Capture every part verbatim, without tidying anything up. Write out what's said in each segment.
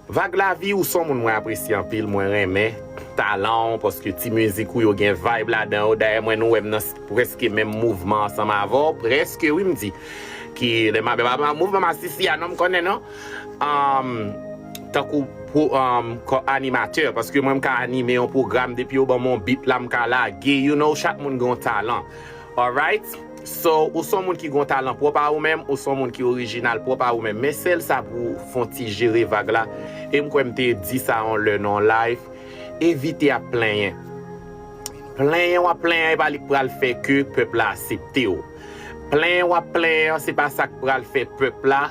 Vag Lavi, ou se yon moun mwen apresye anpil, mwen renmen talan w, paske ti mizik ou yo gen vibe ladan yo. Dayè, mwen nou wè m nan s- prèske menm mouvman ansanm avè w, prèske wi m di. Ki, lè m ap, m ap, mouvman masisi a non m konnen non. Um, tankou pou, um, kò animatè, paske mwen m ka anime yon pwogram, depi yo ban m yon beat la, m ka lage, you know, chak moun gen yon talan. Alright? So, ou se yon moun ki gen yon talan pwòp a ou menm, ou se yon moun ki orijinal pwòp a ou menm. Men sèl sa pou w fè yon ti jere vag la. E m kwè m te di sa yon lè nan yon live. Evite ap plenyen. Plenyen w ap plenyen, e pa li k pral fè ke pèp la aksepte w. Plenyen w ap plenyen an, se pa sa k pral fè pèp la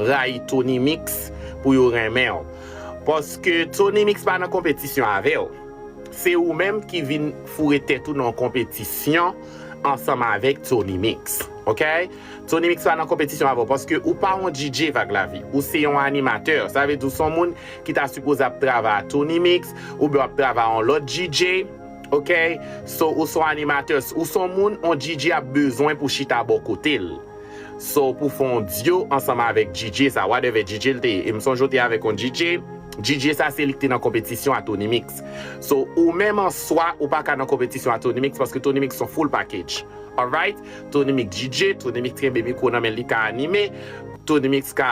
rayi Tony Mix pou yo renmen w. Paske Tony Mix pa nan konpetisyon avè w. Se ou menm ki vin foure tèt ou nan yon konpetisyon ansanm avèk Tony Mix. Oke? Tony Mix pa nan konpetisyon avè w paske ou pa yon D J Vag Lavi. Ou se yon animatè. Sa vle di ou se yon moun ki ta sipoze ap travay a Tony Mix oubyen w ap travay a yon lòt D J. Oke? So, ou se yon animatè. Ou se yon moun, yon D J ap bezwen pou chita bò kote l. So, pou fè yon duo ansanm avèk D J sa, whatever D J l te ye. E m sonje w te avèk yon D J. D J sa se li ki te nan konpetisyon a Tony Mix. So, ou menm an swa, ou pa ka nan konpetisyon a Tony Mix paske Tony Mix se yon full package. Alright? Tony Mix D J, Tony Mix kenbe mikwo nan men l, li ka anime, Tony Mix ka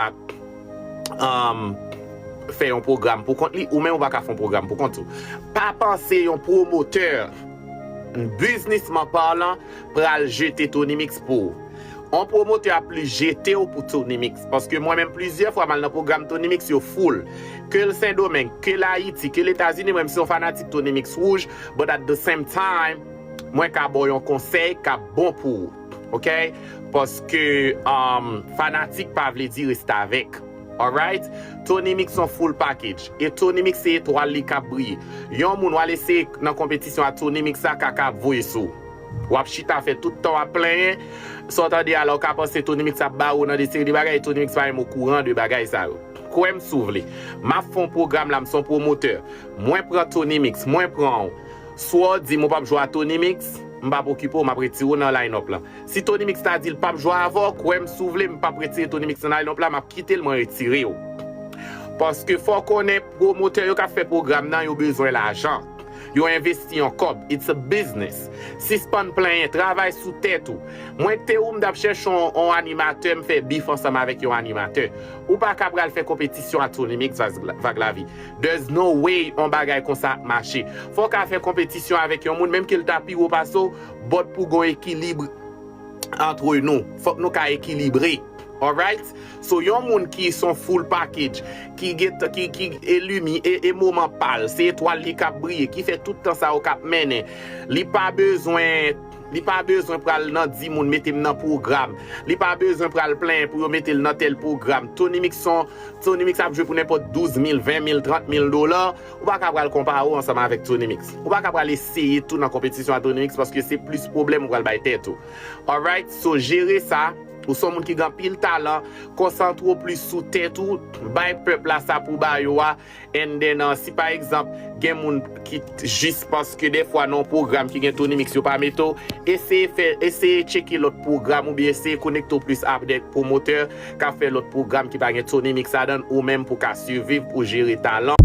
um, fè yon pwogram pou kont li, ou menm ou pa ka fè yon pwogram pou kont ou. Pa panse yon pwomotè, biznisman palan, pral jete Tony Mix pou ou. Yon pwomotè ap plis jete w pou Tony Mix. Paske mwen menm plizyè fwa m al nan pwogram Tony Mix yo full. Ke l Sendomeng, ke l Ayiti, ke l Etazini, mwen m se yon fanatik Tony Mix wouj, but at the same time, mwen ka ba w yon konsèy k ap bon pou ou. Oke? Paske um, fanatik pa vle di restavèk. Alright? Tony Mix se yon full package. E Tony Mix se etwal li k ap briye. Yon moun w al eseye nan konpetisyon a Tony Mix la, kaka ap voye sou ou. W ap chita fè tout tan w ap plenyen. Sa w tande a la, w ka panse Tony Mix ap bare w nan de seri de bagay, e Tony Mix pa menm okouran de bagay sa yo. Kwè m si w vle. M ap fè yon pwogram la, m se yon pwomotè. Mwen pran Tony Mix, mwen pran w. Swa w di m ou p ap jwe a Tony Mix, m p ap okipe w, m ap retire w nan line-up lan. Si Tony Mix ta di l p ap jwe avè w, kwè m si w vle, m p ap retire Tony Mix nan line-up la, m ap kite l, mwen retire w. Paske fò w konnen pwomotè yo k ap fè pwogram nan, yo bezwen lajan. Yo envesti yon kòb. It's a business. Sispann plenyen, travay sou tèt ou. Mwen te ou m t ap chèche yon, yon animatè, m fè bif ansanm avèk yon animatè. Ou pa ka pral fè konpetisyon a Tony Mix, Vag, Vag Lavi. There's no way yon bagay konsa ap mache. Fò w ka fè konpetisyon avèk yon moun, menm ke l ta pi wo pase w, but pou gon ekilib antre nou. Fòk nou ka ekilibre. Alright? So, yon moun ki se yon full package, ki get, ki, ki e limi, e, e moman pa l, se etwal li k ap briye, ki fè tout tan sa yo k ap mennen. Li pa bezwen, li pa bezwen pral nan di moun mete m nan pwogram. Li pa bezwen pral plenyen pou yo mete l nan tèl pwogram. Tony Mix se yon, Tony Mix ap jwe pou nenpòt douz mil, ven mil, trant mil dola. Ou pa ka pral konpare w ansanm avèk Tony Mix. Ou pa ka pral eseye tou nan konpetisyon a Tony Mix paske se plis pwoblèm ou pral bay tèt ou. Alright? So, jere sa. Ou se yon moun ki gen anpil talan. Konsantre w plis sou tèt ou. Bay pèp la sa pou ba yo a. And then, uh, si pa egzanp, gen moun ki t- jis paske dèfwa nan yon pwogram ki gen Tony Mix yo pa mete w, eseye fè, eseye tcheke lòt pwogram oubyen eseye konekte w plis avèk pwomotè k ap fè lòt pwogram ki pa gen Tony Mix ladan l, ou menm pou w ka siviv, pou w jere talan.